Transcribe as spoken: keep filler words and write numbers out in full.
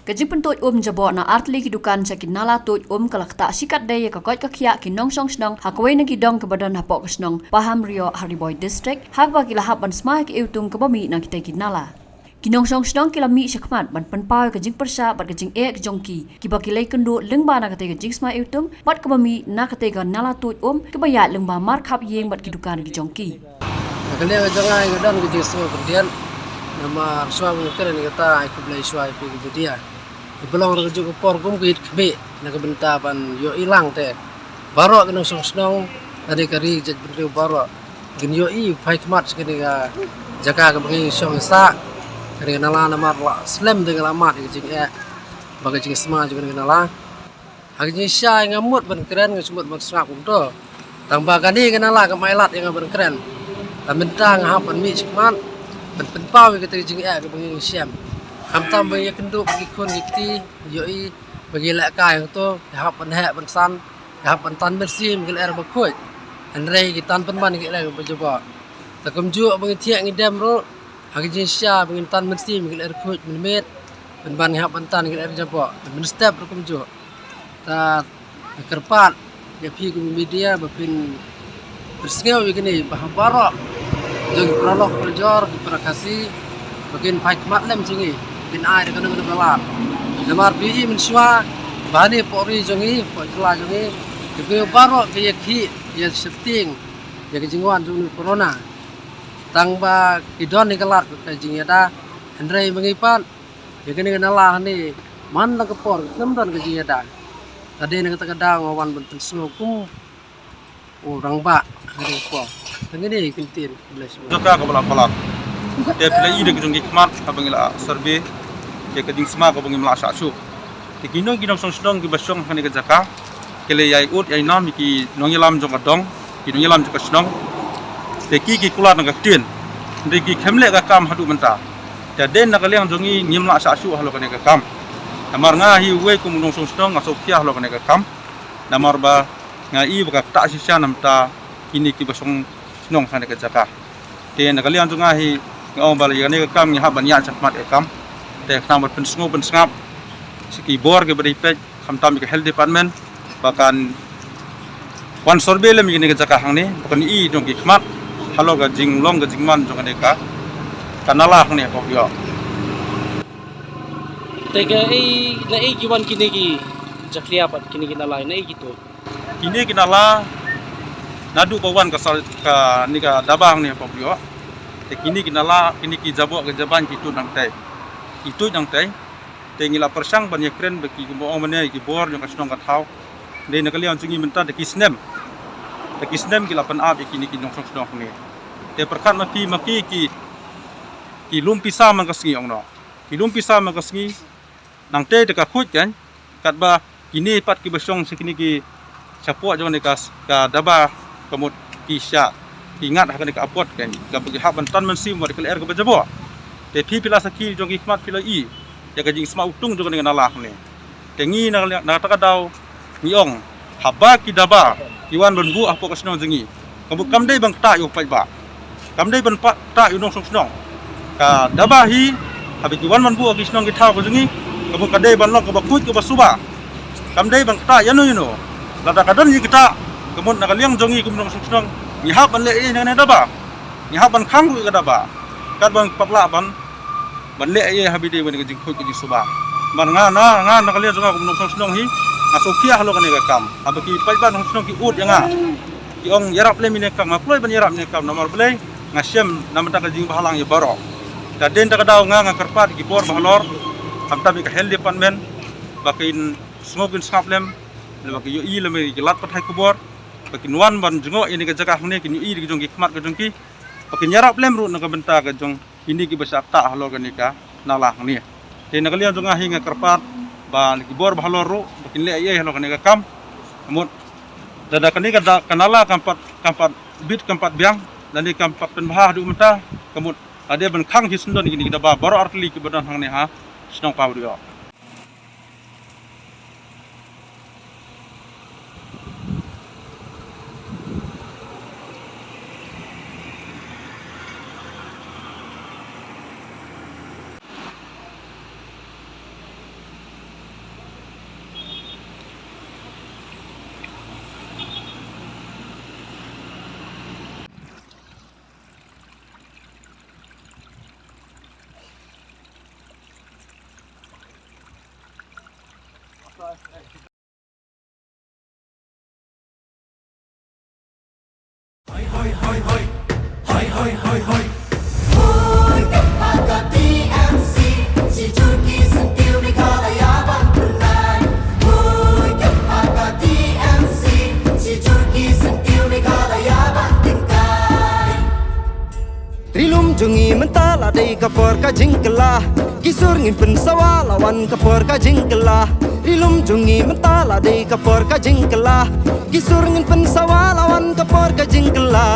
Ka jingpyntuid um jaboh na artylli ki dukan sha ki nala tuid um ka la ktah shikatdei ïa ka koit ka khiah ki nongshong shnong ha kawei na ki dong kaba don hapoh ka shnong Pahamrioh ha Ri Bhoi District, ha kaba ki la hap ban sma ïa ka iwtung kaba mih na kitei ki nala. Ki nongshong shnong ki la mih shakhmat ban pynpaw ïa ka jingpyrshah bad ka jingeh jong ki, kiba ki la ïakynduh lyngba na katei ka jingsma iwtung bad kaba mih na katei ka nala tuid um kaba ïaid lyngba markhap ïing bad ki dukan ki jong ki. Ka liang jong nga nga don ka jingsngew khyndiat. Namar shuwa ban kren kata, ai khublei shuwa ïa phi ki media. Ki ba long ruh ka juk ka por kum ka ïit khmih na ka bynta ban ïohi lang te. Baroh ki nongshong shnong, lane ka ri jaitbynriew baroh kin ïohi phai khmat sha kane ka jaka kaba ngi shong sah, kane ka nala, namar la slem te nga la mad ïa ka jingeh bad ka jingsma jong kane ka nala. Ha ka jingshisha nga mut ban kren, nga mut ban sngap kumto. Tang ba kane ka nala kam ai lad ïa nga ban kren. Tang mynta nga hap ban mih shakhmat ban pynpaw ïa kata ka jingeh kaba ngi shem. Khamtam ba ngi ïakynduh bad ki khun ki kti, ïohi ba ngi lehkai hangto, ki hap ban heh ban san, ki hap ban tan mynsiem ki lyer ba khuid. Hynrei ki tan pynban ki lyer ba jaboh. Te kumjuh ba ngi thiah ngi dem ruh, ha ka jingshisha ba ngin tan mynsiem ki lyer khuid mynmiet, pynban ngi hap ban tan ki lyer jaboh, te mynstep ruh kumjuh. Te nga kyrpad ïa phi kum ki media ba phin pynsngew ïa kine ba ha baroh jong ki paralok parajor, ki para Khasi, ba kin phai khmat lem sha ngi, kin ai da kano kano ka lad. Namar phi i mynshuwa ba hangne hapoh ri jong ngi, hapoh jylla jong ngi, ki briew baroh ki ïakhih ïa sheptieng ïa ka jingwan jong une u corona. Tang ba ki don ïa ka lad ka jingïada, hynrei ma ngi pat ïa kane ka nala hangne man la ka por kam don ka jingïada. Ka dei na kata ka daw nga wan ban pynsngew kum u rangbah ha kane ka por. Tang kine ki ktien, khublei shibun. Jaka kaba la palat. Te phi la i da ki jong ki khmat kaba ngi la survey ïa ka jingsma kaba ngim lah shah shuh. Te ki nong, ki nongshong shnong kiba shong ha kane ka jaka, ki la ïai ud ïai nam ïa ki nongïalam jong ka dong, ki nongïalam jong ka shnong. Te ki, ki kular na ka ktien. Hynrei ki khlem leh ka kam haduh mynta. Te hadien na ka liang jong ngi ngim lah shah shuh halor kane ka kam. Namar nga hi uwei kum u nongshong shnong nga sngewkhia halor kane ka kam. Namar ba nga i ba ka ktah shisha na bynta kine kiba shong shnong ha kane ka jaka. Te na ka liang jong nga hi nga ong ba ïa kane ka kam ngi hap ban ïaid shakhmat ïa ka kam. Te khnang ban pynsngew pynsngap sha ki bor kiba dei peit, khamtam ïa ka health department ba kan wan survey lem ïa kane ka jaka hangne ba kan i jong ki khmat halor ka jinglong ka jingman jong kane ka, ka nala hangne ha Pahamrioh. Te kaei, naei ki wan kine ki jakhlia bad kine ki nala, naei ki tuid? Kine ki nala naduh ba wan ka sar, kane ka daba hangne ha Pahamrioh. Te kine ki nala, kine ki jaboh ki jaban ki tuid nangtei. Ki tuid nangtei. Te ngi la pyrshang ban ïakren bad ki, kumba ong mynne, ki bor jong ka shnong ka thaw. Dei na ka liang jong ngi mynta da ki snem, da ki snem ki la pynap ïa kine ki nongshong shnong hangne. Te pyrkhat ma ki, ma ki ki, ki lum pisa man ka sngi ong noh. Ki lum pisa man ka sngi. Nangtei te ka khuid kan, katba kine pat kiba shong sha kine ki shapoh jong kane ka, ka daba, ka mut ki shah, ki ngat ha kane ka apot kan, kaba ki hap ban tan mynsiem wat ka lyer kaba jaboh. Te phi, phi la sakhi jong ki khmat, phi la i ïa ka jingsma iwtung jong kane ka nala hangne. Te ngi na, na kata ka daw ngi ong, haba ki daba ki wan ban buh hapoh ka shnong jong ngi, ka mut kam dei ban ktah ïa u paidbah. Kam dei ban pat ktah ïa u nongshong shnong. Ka daba hi, haba ki wan ban buh ha ki shnong ki thaw ka jong ngi, ka mut ka dei ban long kaba khuid kaba suba. Kam dei ban ktah ïano ïano. Lada ka don jingktah, ka mut na ka liang jong ngi kum u nongshong shnong, ngi hap ban leh ei ei na kane ka daba. Ngi hap ban khang ruh ïa ka daba. Kat ban pat lah ban ban leh ei ei ha ba dei ban ka jingkhuid ka jingsuba. Namar nga, na, nga na ka liang jong nga kum u nongshong shnong hi, nga sngewkhia halor kane ka kam. Haba ki paidbah nongshong shnong ki ud ïa nga, ki ong ïarap lem ïa kane ka kam, nga kloi ban ïarap ïa kane ka kam, namar balei, nga shem na bynta ka jingbhalang ïa baroh. Te hadien kata ka daw nga, nga kyrpad ïa ki bor bahalor, khamtam ïa ka health department, ba kin sngew kin sngap lem, lane ba kin ïohi lem ïa ki lad pathai khubor, ba kin wan ban jngoh ïa kane ka jaka hangne, kin ïohi da ki jong ki khmat ka jong ki, ba kin ïarap lem ruh na ka bynta ka jong kine kiba shah ktah halor kane ka nala hangne. Te na ka liang jong nga hi nga kyrpad ba na ki bor bahalor ruh ba kin leh ei ei halor kane ka kam. Ka mut lada kane ka da-, ka nala kam pat, kam pat bit, kam pat biang, lane kam pat pynbha haduh mynta, ka mut ka dei ban khang hi syndon ïa kine ki daba baroh artylli kiba don hangne ha shnong Pahamrioh. Hoi, hoi, hoi. Hoi, kep ha ka T M C, shi jur ki syntiew Meghalaya ban pynlait. Hoi, kep ha ka T M C, shi jur ki syntiew Meghalaya ban tyngkai. Ri lum jong ngi mynta la dei ka por ka jingkylla. Ki sur ngin pynsawa la wan ka por ka jingkylla. Ri lum jong ngi mynta la dei ka por ka jingkylla. Ki sur ngin pynsawa la wan ka por ka jingkylla.